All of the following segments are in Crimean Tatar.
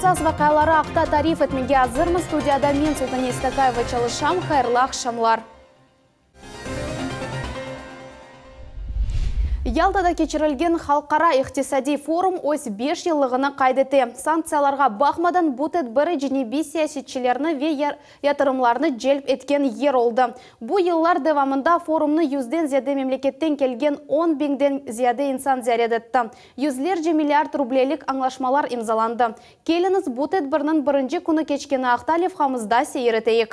Esas vaqiaları aqta tarif etmege azırmız. Studiyada men, Sultane İstakayeva, çalışam. Hayırlı aqşamlar! Yaltada keçirilgen Halqara iqtisadiy forum öz beş yıllığını qayd ete. Sanktsiyalarğa baqmadan, bu tedbir ecnebiy siyasetçilerni ve yatırımlarnı celp etken yer oldı. Bu yıllar devamında forumnı yüzden ziyade memleketten kelgen on biñden ziyade insan ziyaret etti. Yüzlerce milliard rublelik añlaşmalar imzalandı. Keliñiz, bu tedbirniñ birinci künü keçkeni aqta levhamızda seyir eteyik.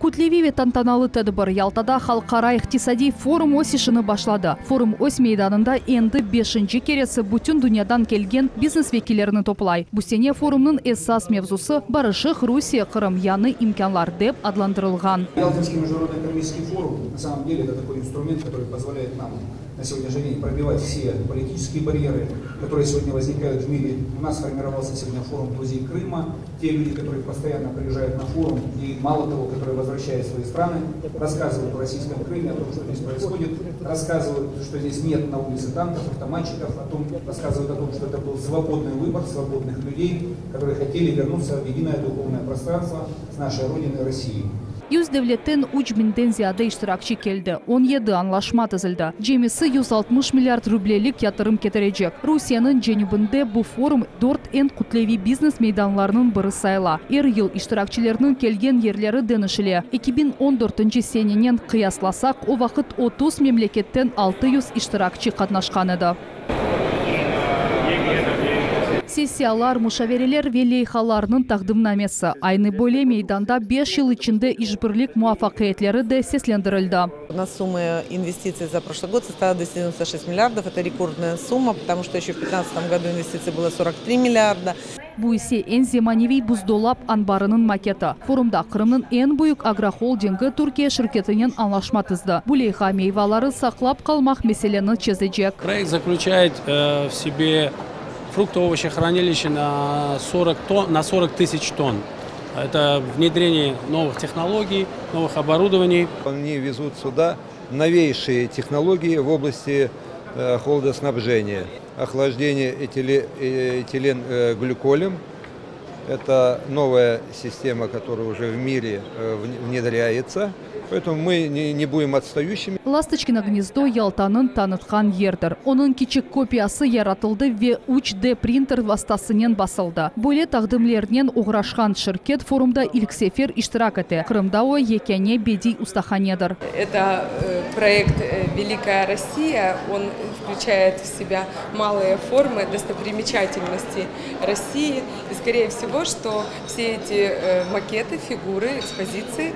Kütleviy ve tantanalı tedbir, Yaltada Halqara iqtisadiy forum öz işini başladı. Forum öz meydanında endi beşinci keresi bütün dünyadan kelgen biznes vekillerini toplay. Bu sene forumnıñ esas mevzusı Barışıq Rusiye, Qırım, yañı imkânlar dep adlandırılğan. Ялтинский международный экономический форум, на самом деле, это такой инструмент, который позволяет нам на сегодняшний день пробивать все политические барьеры, которые сегодня возникают в мире. У нас сформировался сегодня форум друзей Крыма. Те люди, которые постоянно приезжают на форум и, мало того, которые возвращают в свои страны, рассказывают о российском Крыме, о том, что здесь происходит, рассказывают, что здесь нет на улице танков, автоматчиков, о том, рассказывают о том, что это был свободный выбор свободных людей, которые хотели вернуться в единое духовное пространство с нашей Родиной Россией. 100 devletten 3000-den ziyade iştirakçi keldi, 17 añlaşma tizildi. Cemisi 160 milliard rublelik yatırım ketirecek. Rusiyeniñ cenübinde bu forum dört eñ kütleviy biznes meydanlarınıñ biri sayıla. Er yıl iştirakçilerniñ kelgen yerleri deñişile. 2014-nci senenen qıyaslasaq, o vaqıt 30 memleketten 600 iştirakçi qatnaşqan edi. Sessiyalar, muşavereler ve leyhalarnıñ taqdimnamesi. Aynı böyle meydanda beş yıl içinde işbirlik muvafaqiyetleri de seslendirildi. У нас сумма инвестиций за прошлый год составила 296 миллиардов. Это рекордная сумма, потому что еще в 2015 году инвестиций было 43 миллиарда. Bu ise eñ zemaneviy buzdolap anbarınıñ maketi. Forumda Qırımnıñ eñ büyük agroholdingi Türkiye şirketinen añlaşma tizdi. Bu leyha meyvaları saqlap qalmaq meseleni çezecek. Проект заключает в себе фрукто-овощехранилище на 40 тонн, на 40 тысяч тонн. Это внедрение новых технологий, новых оборудований. Они везут сюда новейшие технологии в области холодоснабжения. Охлаждение этиленгликолем. Это новая система, которая уже в мире внедряется. Поэтому мы не будем отстающими. Lastoçkino gnezdo Yaltanıñ tanıtqan yerdir. Onıñ kiçik kopiyası yaratıldı ve 3D printer vastasınen basıldı. Böyle taqdimlernen oğraşqan şirket forumda ilk sefer iştirak ete. Qırımda o yekâne bediy ustahanedir. Это проект «Великая Россия». Он включает в себя малые формы достопримечательностей России. И, скорее всего, что все эти макеты, фигуры, экспозиции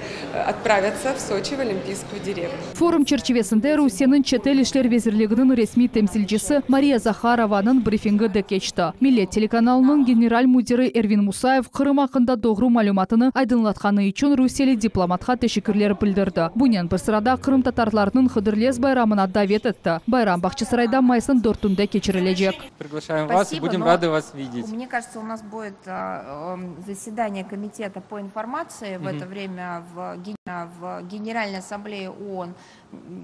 отправятся в Сочи, в Олимпийскую деревню. Forum çerçivesinde Rusiyeniñ çetel işler vezirliginiñ resmiy temsilcisi Mariya Zaharovanıñ brifingi de keçti. Millet telekanalınıñ general müdiri Ervin Musayev Qırım aqqında doğru malümatını aydınlatqanı içün rusiyeli diplomatqa teşekkürler bildirdi. Bunen bir sırada qırımtatarlarnıñ Hıdırlez bayramına davet etti. Bayram Bağçasarayda mayısnıñ dörtünde keçirilecek. Приглашаем вас и Спасибо, будем но рады вас видеть. Мне кажется, у нас будет заседание комитета по информации в это время в Генеральной Ассамблее ООН.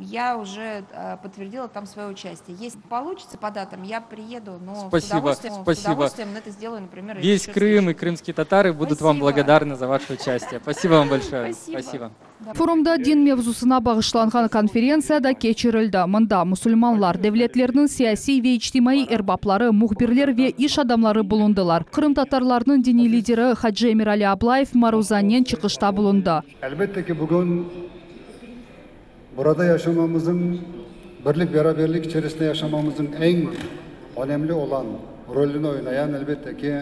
Я уже подтвердила там свое участие. Если получится по датам, я приеду, но Спасибо, с спасибо. удовольствием это сделаю, например, Весь еще Крым и следующий. крымские татары будут вам Спасибо. благодарны за ваше участие. Спасибо вам большое. Спасибо. Спасибо. Forumda din mevzusına bağışlanğan konferentsiya da keçirildi. Mında musulmanlar, devletlerniñ siyasiy ve içtimaiy erbapları, mühbirler ve iş adamları bulundılar. Qırımtatarlarnıñ diniy lideri Hacı Emirali Ablayev maruzanen çıqışta bulundı. Elbette ki bugün burada yaşamamızın, birlik beraberlik içerisinde yaşamamızın eñ önemli olan rolüni oynayan elbette ki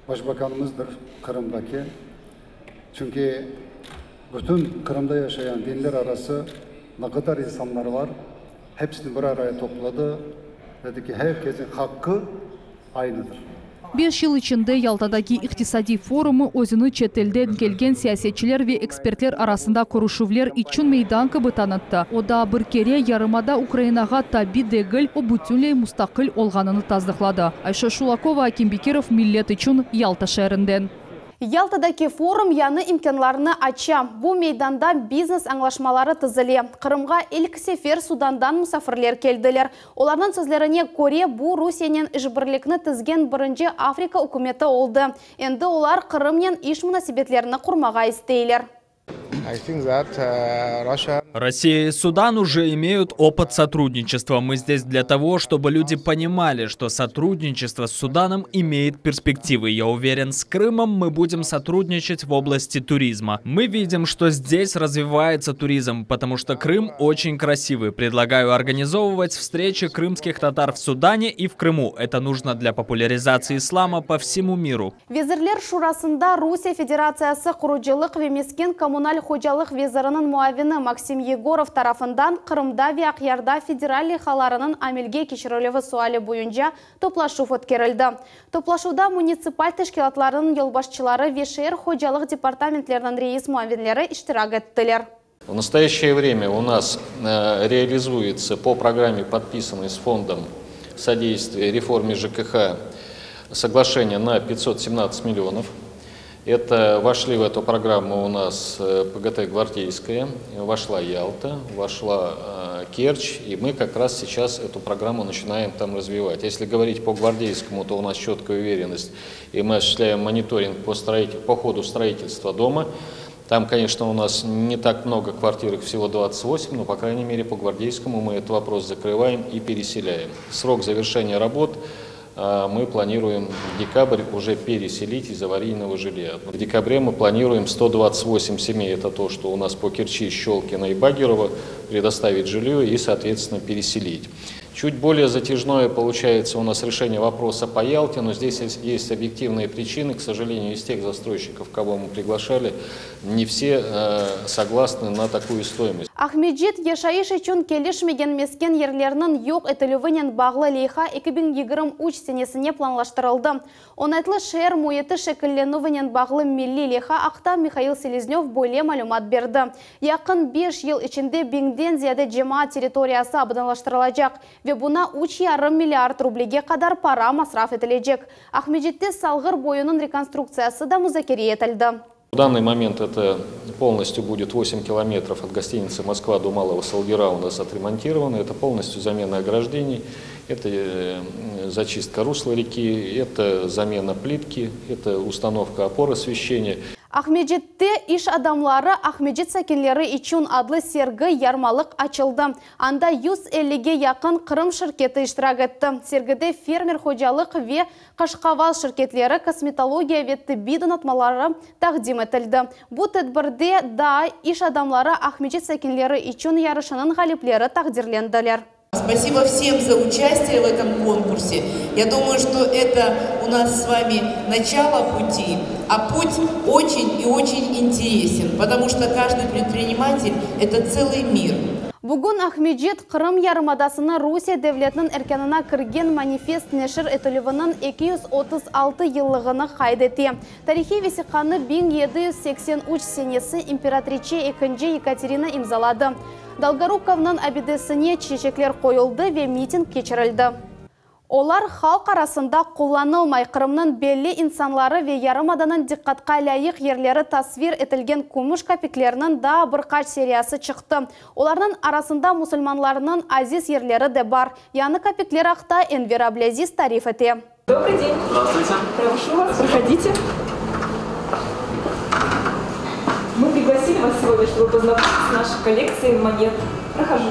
Başbakanımızdır Qırımdaki. Çünki bütün Qırımda yaşayan dinler arası ne qadar insanlar var, hepsini bir araya topladı, dedi ki, herkesin haqqı aynıdır. Beş yıl içinde Yaltadaki iqtisadiy forumı özüni çetelden kelgen siyasetçiler ve ekspertler arasında körüşüvler içün meydan kibi tanıttı. O daa bir kere yarımada Ukrainağa tabi degil, o bütünley mustaqil olğanını tasdıqladı. Ayşe Şulakova, Akim Bekirov, Millet içün, Yalta şeerinden. Yaltadaki forum yañı imkânlarnı aça. Bu meydanda biznes añlaşmaları tizile. Qırımğa ilk sefer Sudandan musafirler keldiler. Olarnıñ sözlerine köre, bu Rusiyenen işbirlikni tizgen birinci Afrika ükümeti oldı. Endi olar Qırımnen iş munasebetlerini qurmağa isteyler. Россия и Судан уже имеют опыт сотрудничества. Мы здесь для того, чтобы люди понимали, что сотрудничество с Суданом имеет перспективы. Я уверен, с Крымом мы будем сотрудничать в области туризма. Мы видим, что здесь развивается туризм, потому что Крым очень красивый. Предлагаю организовывать встречи крымских татар в Судане и в Крыму. Это нужно для популяризации ислама по всему миру. Vezirler Şurasında Rusiye Federatsiyası qurucılıq ve mesken-kommunal hocalıq veziriniñ muavini Maksim Yegorov tarafından Qırımda ve Aqyarda federal leyhalarınıñ amelge keçirilüvi suali boyunca toplaşuv ötkerildi. Toplaşuvda munitsipal teşkilâtlarınıñ yolbaşçıları ve şeer hocalıq departamentleriniñ reis muavinleri iştirak ettiler. В настоящее время у нас реализуется по программе, подписанной с Фондом содействия реформе ЖКХ, соглашение на 517 миллионов. Это вошли в эту программу у нас ПГТ «Гвардейская», вошла Ялта, вошла Керчь, и мы как раз сейчас эту программу начинаем там развивать. Если говорить по «Гвардейскому», то у нас четкая уверенность, и мы осуществляем мониторинг по, строитель, по ходу строительства дома. Там, конечно, у нас не так много квартир, их всего 28, но, по крайней мере, по Гвардейскому мы этот вопрос закрываем и переселяем. Срок завершения работ мы планируем в декабрь уже переселить из аварийного жилья. В декабре мы планируем 128 семей, это то, что у нас по Керчи, Щелкино и Багерово, предоставить жилье и, соответственно, переселить. Чуть более затяжное получается у нас решение вопроса по Ялте, но здесь есть объективные причины. К сожалению, из тех застройщиков, кого мы приглашали, не все согласны на такую стоимость. Aqmescit yaşayış içün kelişmegen mesken yerlerniñ yoq etilüvinen bağlı leyha 2023 senesine planlaştırıldı. Oñaytlı şeer müiti şekillenüvinen bağlı milliy leyha aqta Mihail Seleznev böyle malümat berdi. Yaqın 5 yıl içinde biñden ziyade cemaat territoriyası abadanlaştırılacaq ve buña 3,5 milliard rublege qadar para masraf etilecek. Aqmescitte Salğır boyunıñ rekonstruktsiyası da muzakere etildi. В данный момент это полностью будет 8 километров от гостиницы «Москва» до Малого Салгира у нас отремонтировано. Это полностью замена ограждений, это зачистка русла реки, это замена плитки, это установка опор освещения. Aqmescitte iş adamları Aqmescit sakinleri içün adlı sergi yarmalıq açıldı. Anda 150ge yaqın Qırım şirketi iştirak etti. Sergide fermer hocalıq ve qaşqaval şirketleri, kosmetologiya ve tibbiy donatmaları taqdim etildi. Bu tedbirde daa iş adamları Aqmescit sakinleri içün yarışınıñ ğalipleri taqdirlendiler. Спасибо всем за участие в этом конкурсе. Я думаю, что это у нас с вами начало пути, а путь очень и очень интересен, потому что каждый предприниматель – это целый мир. Bugün Aqmescit Qırım yarımadasını Rusiye devletiniñ erkânına kirgen manifest neşir etilüviniñ 236 yıllığını qayd ete. Tarihiy vesiqanı 1783 senesi imperatriçe 2 Yekaterina imzaladı. Dolgorukovnıñ abidesine çeçekler qoyuldı ve miting keçirildi. Olar halq arasında qullanılmay. Qırımnıñ belli insanları ve yarımadanıñ diqqatqa lâyıq yerleri tasvir etilgen kümüş kapiklerniñ daa bir qaç seriyası çıqtı. Olarnıñ arasında musulmanlarnıñ aziz yerleri de bar. Yañı kapikler aqta Enver Ablâziz tarif ete. Добрый день. Здравствуйте. Прошу вас, проходите. Мы пригласили вас сегодня, чтобы познакомиться с нашей коллекцией монет. Проходи.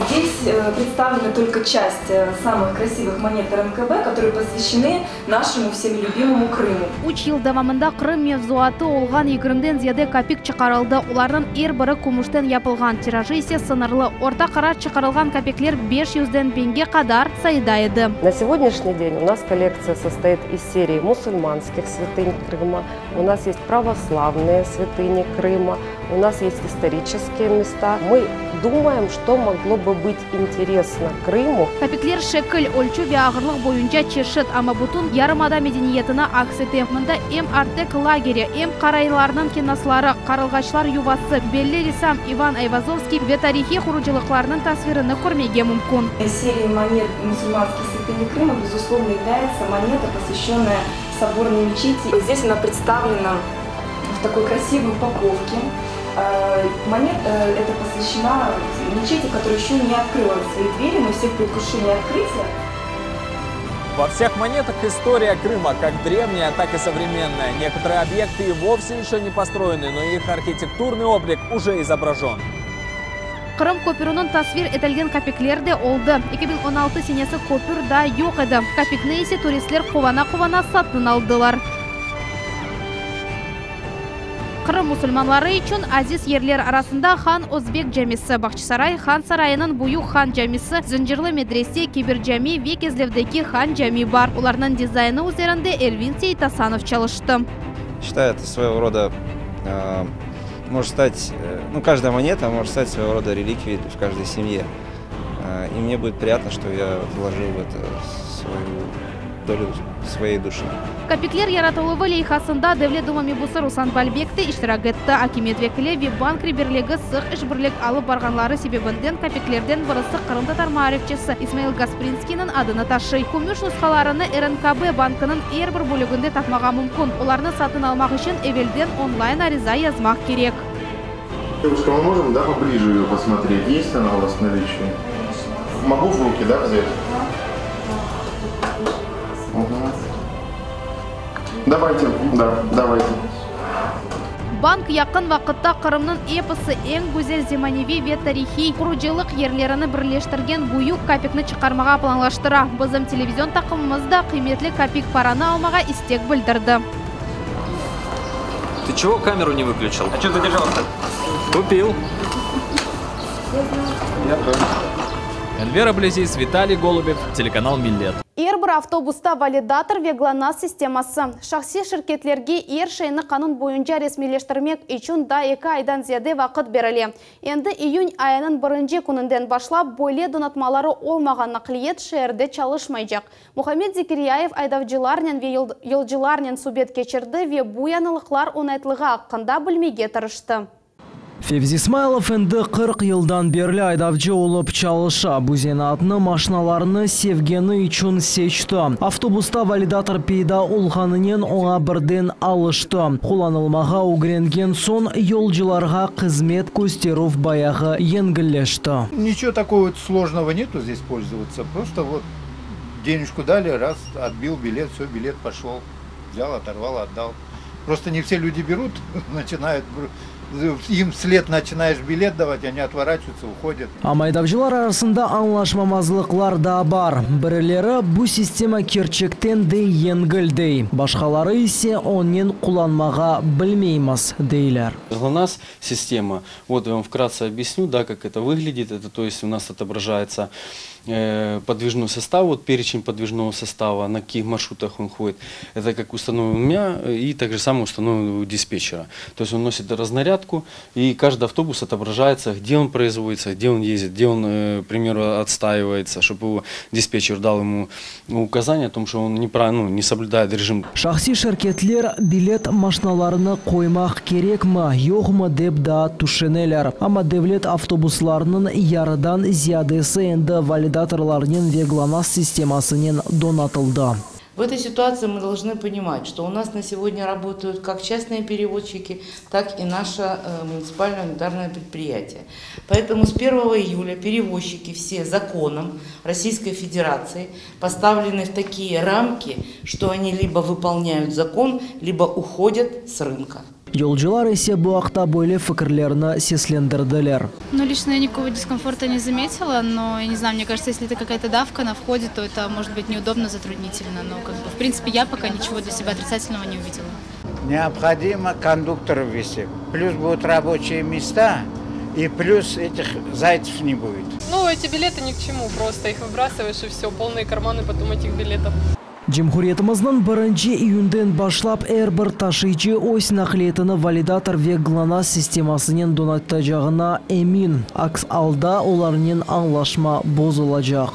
Здесь представлена только часть самых красивых монет РНКБ, которые посвящены нашему всеми любимому Крыму. 3 yıl devamında Qırım mevzuatı olğan 20-den ziyade kapik çıqarıldı. Olarnıñ er biri kümüşten yapılğan, tirajı ise sıñırlı. Orta qarar çıqarılğan kapikler 500-den 1000-ge qadar sayıda edi. На сегодняшний день у нас коллекция состоит из серии мусульманских святынь Крыма, у нас есть православные святыни Крыма, у нас есть исторические места. Мы думаем, что могло быть. могло бы быть интересно Крыму. Kapikler şekil, ölçü ve ağırlıq boyunca çeşit, amma bütün yarımada medeniyetini aks ete. Mında em Artek lageri, em qaraylarnıñ kenasları, qarılğaçlar yuvası, belli ressam İvan Ayvazovskiy ve tarihiy qurucılıqlarnıñ tasvirini körmege mümkün. Серии монет «Мусульманские святыни Крыма», безусловно, является монета, посвященная соборной мечети. Здесь она представлена в такой красивой упаковке. Монета эта посвящена мечети, которая еще не открыла свои двери, но все в предвкушении открытия. Во всех монетах история Крыма, как древняя, так и современная. Некоторые объекты и вовсе еще не построены, но их архитектурный облик уже изображен. Qırım köpüriniñ tasvir etilgen kapikler de oldı. 2016 senesi köpür daa yoq edi. Kapikni ise turistler quvana-quvana satın aldılar. Qırım musulmanları içün aziz yerler arasında Han Özbek camisi, Bağçasaray Han sarayınıñ Büyük Han camisi, Zıncırlı medrese, Kebir cami ve Kezlevdeki Han cami bar. Olarnıñ dizayni üzerinde Elvin Seytasanov çalıştı. Считаю, это своего рода может стать, ну, каждая монета может стать своего рода реликвией в каждой семье. И мне будет приятно, что я вложил в это свою долю своей души. Kapikler yaratıluvı leyhasında Devlet Duma mebusı Ruslan Balbek de iştirak etti. Akimiyet vekili ve bank reberligi sıq işbirlik alıp barğanları sebebinden kapiklerden birisi qırımtatar maarifçisi İsmail Gasprinskiyniñ adını taşıy. Kümüş nushalarını RNKB bankınıñ er bir bölüginde tapmağa mümkün. Olarnı satın almaq içün evelden onlayn ariza yazmaq kerek. Девушка, мы можем, да, поближе ее посмотреть? Есть она у вас в наличии? Могу в руки, да, взять? Угу. Давайте, да, давайте. Банк yaqın vaqıtta Qırımnıñ episi eñ güzel zemaneviy ve tarihiy qurucılıq yerlerini birleştirgen büyük kapikni çıqarmağa planlaştıra. Bizim televizion taqımımız da qıymetli kapik paranı almağa istek bildirdi. Ты чего камеру не выключил? А что задержался? Купил. Я тоже. Эльвира Блезис, Виталий Голубев, телеканал Миллет. Er bir avtobusta validator ve GLONASS sisteması. Şahsiy şirketlerge er şeyni qanun boyunca resmiyleştirmek içün daa eki aydan ziyade vaqıt berile. Endi iyün ayınıñ birinci kününden başlap böyle donatmaları olmağan naqliyat şeerde çalışmaycaq. Muhammed Zekiryayev aydavcılarnen ve yolcularnen subet keçirdi ve bu yañılıqlar oñaytlığı aqqında bilmege tırıştı. Fevzi İsmailov endi 40 yıldan berli aydavcı olıp çalışa. Bu zenaatnı maşinalarnı sevgeni içün seçti. Avtobusta validator peyda olğanınen oña birden alıştı. Qullanılmağa ögrengen soñ yolcularğa hızmet kösterüv bayağı yengilleşti. Ничего такого вот сложного нету здесь пользоваться. Просто вот денежку дали, раз, отбил билет, все, билет пошел. Взял, оторвал, отдал. Просто не все люди берут, начинают, им вслед начинаешь билет давать, они отворачиваются, уходят. Amma aydavcılar arasında añlaşmamazlıqlar da bar. Birileri bu sistema kerçekten de yengil dey. Başqaları ise onen qullanmağa bilmeymiz deyler. ГЛОНАСС система, вот я вам вкратце объясню, да, как это выглядит. Это, то есть у нас отображается подвижной состав, вот перечень подвижного состава, на каких маршрутах он ходит. Это как установлен у меня и так же самое установлен у диспетчера. То есть он носит разнарядку, и каждый автобус отображается, где он производится, где он ездит, где он, к примеру, отстаивается, чтобы его диспетчер дал ему указание о том, что он неправильно, ну, не соблюдает режим. Şahsiy şirketler bilet maşinalarını qoymaq kerekmi, yoqmı dep daa tüşüneler. Amma devlet avtobuslarınıñ yarıdan ziyadesi endi validatorlarnen ve GLONASS sistemasınen donatıldı. В этой ситуации мы должны понимать, что у нас на сегодня работают как частные перевозчики, так и наше муниципальное унитарное предприятие. Поэтому с 1 июля перевозчики все законом Российской Федерации поставлены в такие рамки, что они либо выполняют закон, либо уходят с рынка. Yolcular ise bu aqta böyle fikirlerini seslendirdiler. Ну, лично я никакого дискомфорта не заметила, но, я не знаю, мне кажется, если это какая-то давка на входе, то это может быть неудобно, затруднительно. Но, как бы, в принципе, я пока ничего для себя отрицательного не увидела. Необходимо кондукторов ввести. Плюс будут рабочие места, и плюс этих зайцев не будет. Ну, эти билеты ни к чему, просто их выбрасываешь и все, полные карманы потом этих билетов. Cumhuriyetimizniñ birinci iyünden başlap er bir taşıyıcı öz naqliyetini validator ve GLONASS sistemasınen donatacağına emin, aks alda olarnen añlaşma bozulacaq.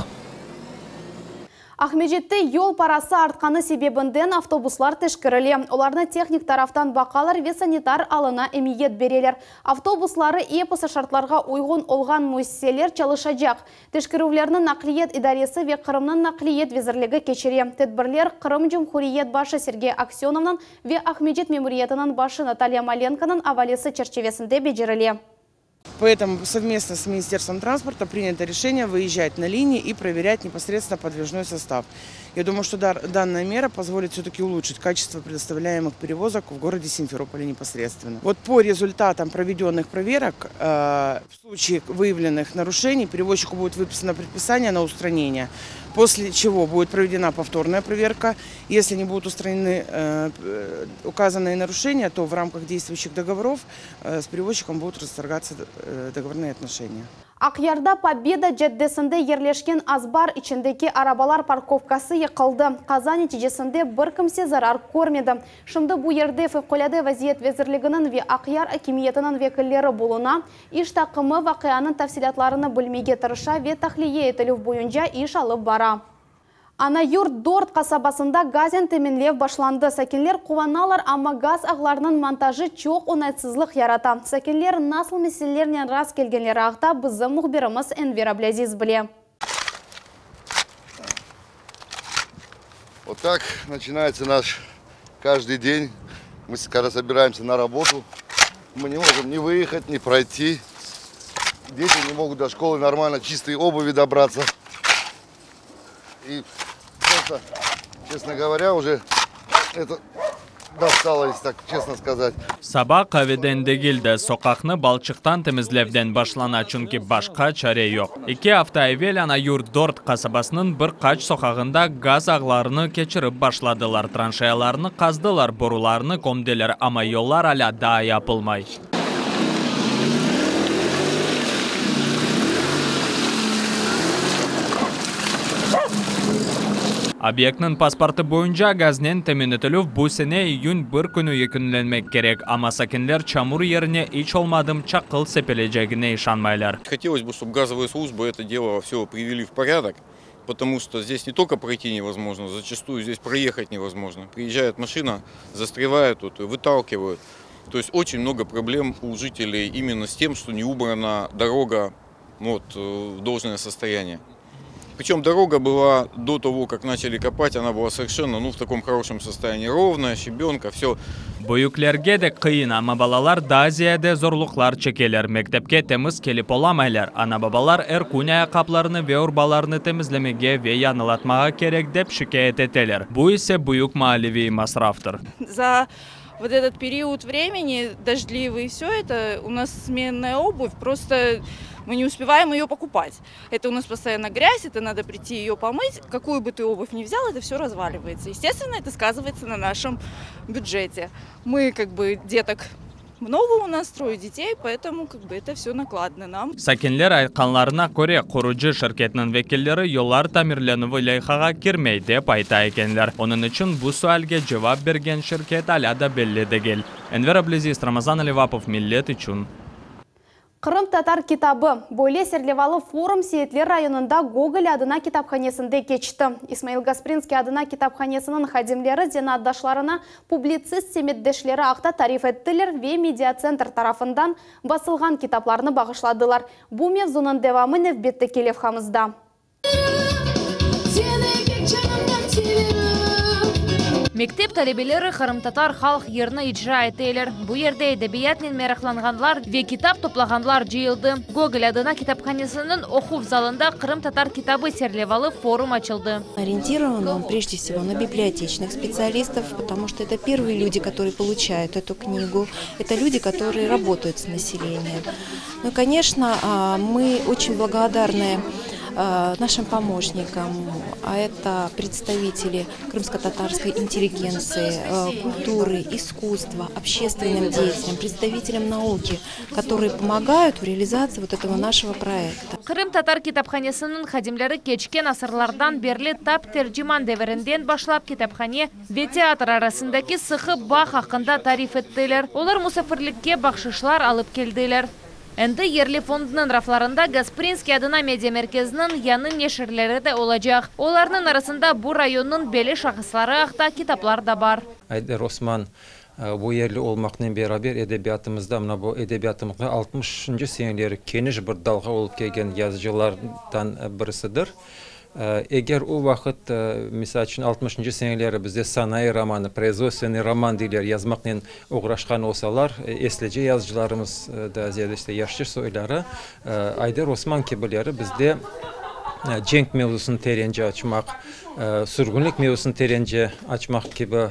Aqmescitte yol parası artqanı sebebinden avtobuslar teşkirile. Olarnı tehnik taraftan baqalar ve sanitar alına emiyet bereler. Avtobusları episi şartlarğa uyğun olğan müessiseler çalışacaq. Teşkerüvlerni Naqliyet idaresi ve Qırımnıñ Naqliyet vezirligi keçire. Tedbirler Qırım Cumhuriyet başı Sergey Aksönovnıñ ve Aqmescit memuriyetiniñ başı Natalya Malenkonıñ avalesi çerçivesinde becerile. Поэтому совместно с Министерством транспорта принято решение выезжать на линии и проверять непосредственно подвижной состав. Я думаю, что данная мера позволит все-таки улучшить качество предоставляемых перевозок в городе Симферополе непосредственно. Вот по результатам проведенных проверок, э, в случае выявленных нарушений, перевозчику будет выписано предписание на устранение, после чего будет проведена повторная проверка. Если не будут устранены э, э, указанные нарушения, то в рамках действующих договоров с перевозчиком будут расторгаться договорные отношения. Aqyarda Pobeda caddesinde yerleşken azbar içindeki arabalar parkovkası yıqıldı. Qaza neticesinde bir kimse zarar körmedi. Şimdi bu yerde Fevqulâde vaziyet vezirliginiñ ve Aqyar akimiyetiniñ vekilleri buluna. İş taqımı vaqianıñ tafsilâtlarını bilmege tırışa ve tahliye etilüv boyunca iş alıp bara. Ana Yurt dört qasabasında gaznen teminlev başlandı. Sakinler quvanalar, amma gaz ağlarınıñ montajı çoq oñaytsızlıq yarata. Sakinler nasıl meselelernen rast kelgenleri aqta bizim mühbirimiz Enver Ablâziz bile. Вот так начинается наш каждый день. Мы когда собираемся на работу, мы не можем ни выехать, ни пройти. Дети не могут до школы нормально чистой обуви добраться. И просто, честно говоря, уже это достало, если так честно сказать. Saba qaveden degil de, soqaqnı balçıqtan temizlevden başlana, çünki başqa çare yoq. Eki afta evel Ana Yurt dört qasabasınıñ bir qaç soqağında gaz ağlarını keçirip başladılar, tranşeyalarnı qazdılar, borularnı kömdiler, amma yollar alâ daa yapılmay. Obyektniñ pasportı boyunca gaznen temin etilüv bu sene iyün bir künü yekünlenmek kerek, amma sakinler çamur yerine iç olmadım çaqıl sepelecegine işanmaylar. Хотелось бы, чтобы газовые службы это дело все привели в порядок, потому что здесь не только пройти невозможно, зачастую здесь проехать невозможно. Приезжает машина, застревает тут, выталкивают. То есть очень много проблем у жителей именно с тем, что не убрана дорога вот, в должное состояние. Причем дорога была до того, как начали копать, она была совершенно ну, в таком хорошем состоянии, ровная, щебенка, все. Büyüklerge de qıyın, amma balalar daa ziyade zorluqlar çekeler, mektepke temiz kelip olamaylar. Ana-babalar er kün ayaqqaplarını ve urbalarını temizlemege ve yañılatmağa kerek, dep şikâyet eteler, bu ise büyük maliyeviy masraftır. За вот этот период времени, дождливый, все это, у нас сменная обувь, просто мы не успеваем ее покупать. Это у нас постоянно грязь, это надо прийти ее помыть. Какую бы ты обувь ни взял, это все разваливается. Естественно, это сказывается на нашем бюджете. Мы как бы деток много у нас, трое детей, поэтому как бы это все накладно нам. Sakinler aytqanlarına köre, qurucı şirketiniñ vekilleri yollar tamirlenüvi leyhağa kirmey, dep ayta ekenler. Onıñ içün bu sualge cevap bergen şirket alâ da belli degil. Enver Ablâziz, Ramazan Alivapov, Millet içün. Qırımtatar kitabı. Böyle serlevalı forum Seyitler rayonında Gogol adına kitaphanesinde keçti. İsmail Gasprinskiy adına kitaphanesiniñ hadimleri zenaatdaşlarına publitsist semetdeşleri aqta tarif ettiler ve Mediatsentr tarafından basılğan kitaplarnı bağışladılar. Bu mevzunıñ devamı nevbetteki levhamızda. Mektep talebeleri qırımtatar halq yırını icra eteler. Bu yerde edebiyatnen meraqlanğanlar ve kitap toplağanlar cıyıldı. Gogol adına kitaphanesiniñ oquv zalında Qırımtatar kitabı serlevalı forum açıldı. Ориентирован он прежде всего на библиотечных специалистов, потому что это первые люди, которые получают эту книгу, это люди, которые работают с населением. Ну и, конечно, мы очень благодарны. нашим помощникам, а это представители крымско-татарской интеллигенции, культуры, искусства, общественным деятелям, представителям науки, которые помогают в реализации вот этого нашего проекта. Qırımtatar kitaphanesiniñ hadimleri keçken asırlardan berli tap Terciman devirinden başlap kitaphane ve teatr arasındaki sıqı bağ aqqında tarif ettiler. Olar musafirlikke bahşışlar alıp keldiler. Endi yerli fondnıñ raflarında Gasprinskiy adına mediamerkezniñ yañı neşirleri de olacaq. Olarnıñ arasında bu rayonnıñ belli şahısları aqta kitaplar da bar. Ayder Osman bu yerli olmaqnen beraber edebiyatımızda, mına bu edebiyatımızğa altmışıncı seneleri keniş bir dalğa olıp kelgen yazıcılardan birisidir. Eger o vaqıt, misal içün, altmışıncı seneleri bizde sanayı romanı, proizvodstvenniy roman deyler, yazmaqnen oğraşqan olsalar, eslice yazıcılarımız, daa ziyade işte yaşçı soyları, Ayder Osman kibileri bizde cenk mevzusını terence açmaq, sürgünlik mevzusını terence açmaq kibi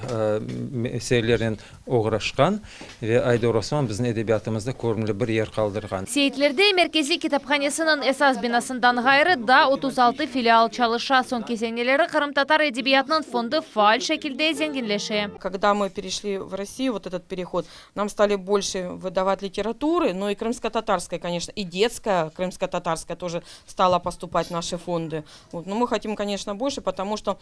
meselelernen oğraşqan ve Ayder Osman bizim edebiyatımızda körümli bir yer qaldırğan. Seitlerde merkeziy kitaphanesiniñ esas binasından ğayrı daa 36 filial çalışa. Soñki seneleri qırımtatar edebiyatınıñ fondu faal şekilde zenginleşe. Когда мы перешли в Россию, вот этот переход, нам стали больше выдавать литературы, но и крымско-татарская, конечно, и детская крымско-татарская тоже стала поступать в наши фонды. Вот. Но мы хотим, конечно, больше, потому что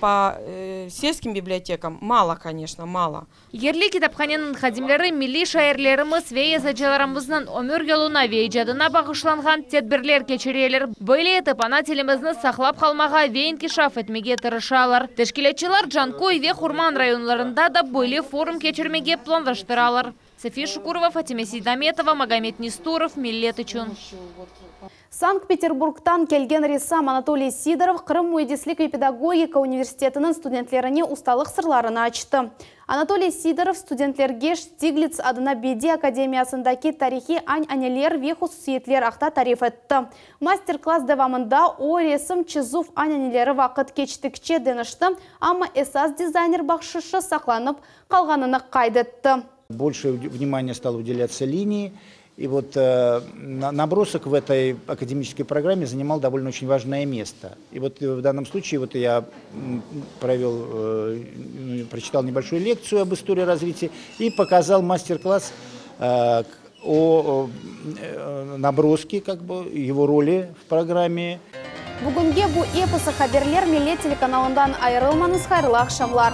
по э, сельским библиотекам мало, конечно, мало. Yerli kitaphaneniñ hadimleri milliy şairlerimiz ve yazıcılarımıznıñ ömür yoluna ve icadına bağışlanğan tedbirler keçireler. Böyle etip ana tilimizni saqlap qalmağa ve inkişaf etmege tırışalar. Teşkilâtçılar Canköy ve Qurman rayonlarında da böyle forum keçirmege planlaştıralar. Safiye Şukurova, Fatime Seydametova, Magomed Nestorov, Millet içün. Sankt-Peterburgdan kelgen ressam Anatoliy Sidorov Qırım müendislik ve pedagogika universitetiniñ studentlerine ustalıq sırlarını açtı. Anatoliy Sidorov studentlerge Ştiglits adına bediy akademiyasındaki tarihiy añ-aneler ve hususiyetler aqta tarif etti. Master-klass devamında o, resim çizuv añ-aneleri vaqıt keçtikçe deñişti, amma esas dizayner baqışışı saqlanıp qalğanını qayd etti. Больше внимания стало уделяться линии. И вот э, набросок в этой академической программе занимал довольно очень важное место. И вот в данном случае вот я провел, э, ну, прочитал небольшую лекцию об истории развития и показал мастер-класс э, о наброске, как бы, его роли в программе. Bugünge bu episi haberler Millet telekanalından ayırılmañız hayırlı aqşamlar.